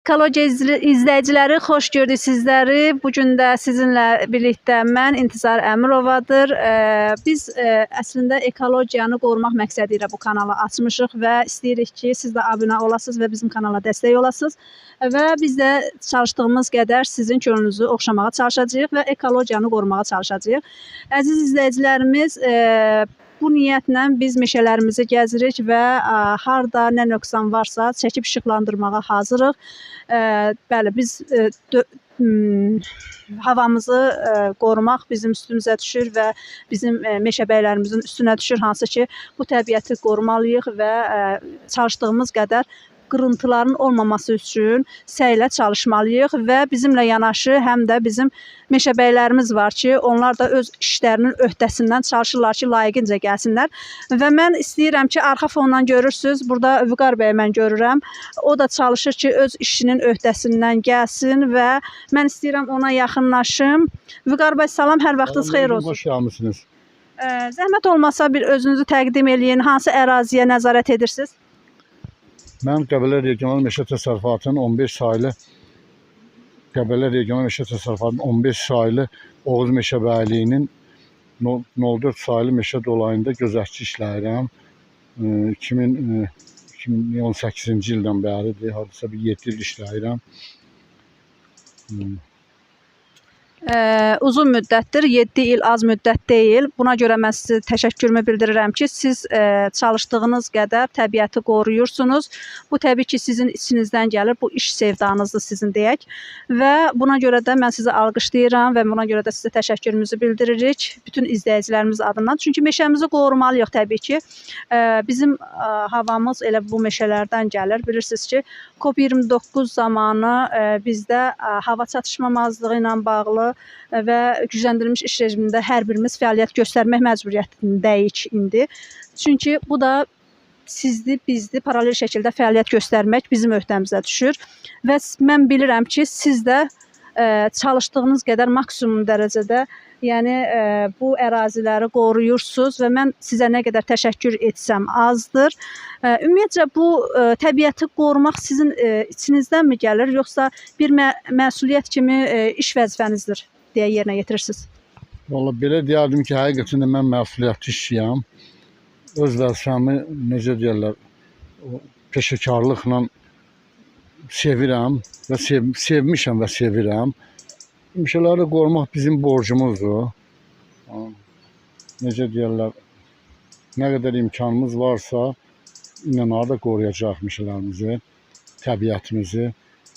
Ekologiya izləyiciləri, xoş gördük sizləri. Bu gün də sizinlə birlikdə mən İntizar Əmirovadır. Biz əslində ekologiyanı qorumaq məqsədi ilə bu kanalı açmışıq və istəyirik ki, siz də abunə olasınız və bizim kanala dəstək olasınız. Və biz də çalışdığımız qədər sizin könlünüzü oxşamağa çalışacağıq və ekologiyanı qorumağa çalışacağıq. Əziz izləyicilərimiz, bu niyyətlə biz meşələrimizi gəzirik və harda nə nöqsan varsa çəkib işıqlandırmağa hazırıq. Bəli, biz havamızı qorumaq bizim üstümüzə düşür və bizim meşəbəylərimizin üstünə düşür, hansı ki, bu təbiəti qorumalıyıq və çalışdığımız qədər qırıntıların olmaması üçün səylə çalışmalıyıq və bizimlə yanaşı həm də bizim meşəbəylərimiz var ki, onlar da öz işlərinin öhdəsindən çalışırlar ki, layiqincə gəlsinlər. Və mən istəyirəm ki, arxa fondan görürsüz, burada Vüqar bəyi mən görürəm. O da çalışır ki, öz işinin öhdəsindən gəlsin və mən istəyirəm ona yaxınlaşım. Vüqar bəy, salam, hər vaxtınız xeyir olsun. Xoş gəlmisiniz. Zəhmət olmasa bir özünüzü təqdim eləyin. Hansı əraziyə nəzarət edirsiniz? Mən Qəbələ Regional Meşə Təsərrüfatının 15 saylı Qəbələ Regional Meşə Təsərrüfatının 15 saylı Oğuz Meşəbəyliyinin 04 saylı meşə dolayında gözətçi işləyirəm. 2018-ci ildən bəridir. Hardasa bir 7 il işləyirəm. Uzun müddətdir, 7 il az müddət deyil. Buna görə mən sizə təşəkkürümü bildirirəm ki, siz çalışdığınız qədər təbiəti qoruyursunuz. Bu təbii ki, sizin içinizdən gəlir. Bu iş sevdanızdır sizin deyək. Və buna görə də mən sizi alqışlayıram və buna görə də sizə təşəkkürümüzü bildiririk bütün izləyicilərimiz adından. Çünki meşəmizi qorumalıyıq təbii ki. Bizim havamız elə bu meşələrdən gəlir. Bilirsiniz ki, COP29 zamanı bizdə hava çatışmamazlığı ilə bağlı və gücləndirilmiş iş rejimində hər birimiz fəaliyyət göstərmək məcburiyyətindəyik indi. Çünki bu da sizdi, bizdi, paralel şəkildə fəaliyyət göstərmək bizim öhdəmizə düşür. Və mən bilirəm ki, siz də çalışdığınız qədər maksimum dərəcədə, yəni bu əraziləri qoruyursunuz və mən sizə nə qədər təşəkkür etsəm azdır. Ümumiyyətcə bu təbiəti qorumaq sizin içinizdənmi gəlir, yoxsa bir məsuliyyət kimi iş vəzifənizdir deyə yerinə yetirirsiniz? Vallahi belə deyərdim ki, həqiqətən də mən məsuliyyətli işçiyəm. Öz vəzifəmi, necə deyərlər, peşəkarlıqla sevirəm və sevmişəm və sevirəm. Meşələri qorumaq bizim borcumuzdur. Necə deyərlər, nə qədər imkanımız varsa, inanarda qoruyacaq meşələrimizi, təbiətimizi.